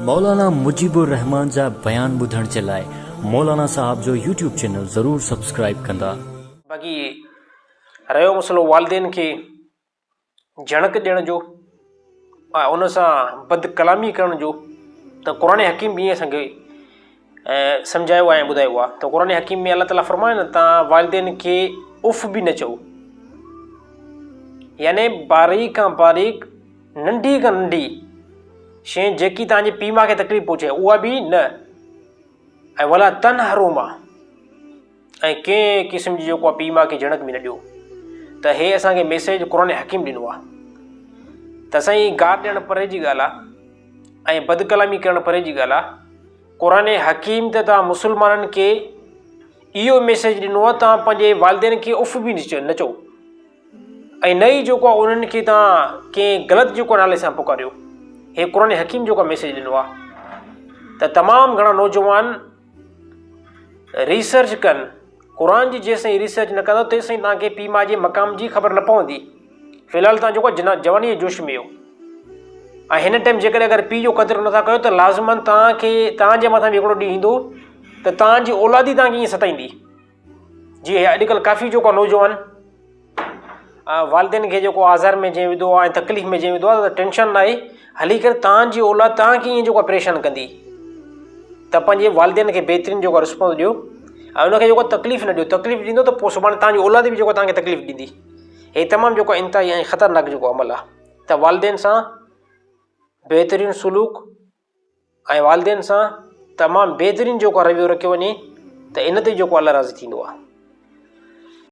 مولانا مجيب الرحمان جا بيان ٻڌڻ جي لاء مولانا صاحب جو يوٽيوب چينل ضرور سبسڪرائيب ڪندا. باقي رهيو مسئلو والدين کي جهڻڪ ڏيڻ جو ۽ ان سان بد ڪلامي ڪرڻ جو ته قرآن حڪيم به ائين اسان کي سمجهايو آهي ۽ ٻڌايو آهي ته قرآن حڪيم ۾ الله تعاليٰ فرمايو نه تان والدين کي اف به نه چئو يعني باريڪ کان باريڪ ننڍي کان ننڍي شيء جيڪي توهان جي پيء ماء کي تڪليف پهچائي اها به نه ۽ ولا تنهرهما ۽ ڪنهن قسم جي جيڪو آهي پيء ماء کي جهڻڪ به نه ڏيو ته هي اسان کي ميسيج قرآن حڪيم ڏنو آهي ته سائين گار ڏيڻ پري جي ڳالهه آهي ۽ بدڪلامي ڪرڻ پري جي ڳالهه آهي قرآن حڪيم ته توهان مسلمانن کي اهو ميسيج ڏنو آهي توهان پنهنجي والدين کي اف به نه چئو ۽ نه ئي جيڪو آهي انهن کي توهان ڪنهن غلط جيڪو نالي سان پڪاريو. هي قرآن حڪيم جيڪو ميسيج ڏنو آهي ته تمام گهڻا نوجوان ريسرچ ڪن قرآن جي جيسين ريسرچ نه ڪندو تيسين توهان کي پيء ماء جي مقام جي خبر نه پوندي في الحال توهان جيڪو جنا جواني جي جوش ۾ آهيو ۽ هن ٽائيم جيڪڏهن اگر پيء جو قدر نٿا ڪيو ته لازمن توهان کي توهان جي مٿان به هڪڙو ڏينهن ايندو ته توهان جي اولاد ئي توهان کي ائين ستائيندي جي اڄڪلهه ڪافي جيڪو نوجوان والدين کي جيڪو آزار ۾ جنهن وڌو آهي ۽ تڪليف ۾ جنهن وڌو آهي ته ٽينشن ناهي هلي ڪري توهان جي اولاد توهان کي ائين جيڪو پريشان ڪندي ته پنهنجي والدين کي بهترين جيڪو رسپانس ڏيو ۽ ان کي جيڪو تڪليف نه ڏيو تڪليف ڏيندو ته پوء سڀاڻي توهان جي اولاد به جيڪو توهان کي تڪليف ڏيندي هي تمام جيڪو انتهائي ۽ خطرناڪ جيڪو عمل آهي ته والدين سان بهترين سلوڪ ۽ والدين سان تمام بهترين جيڪو رويو رکيو وڃي ته ان تي جيڪو الله راضي ٿيندو آهي.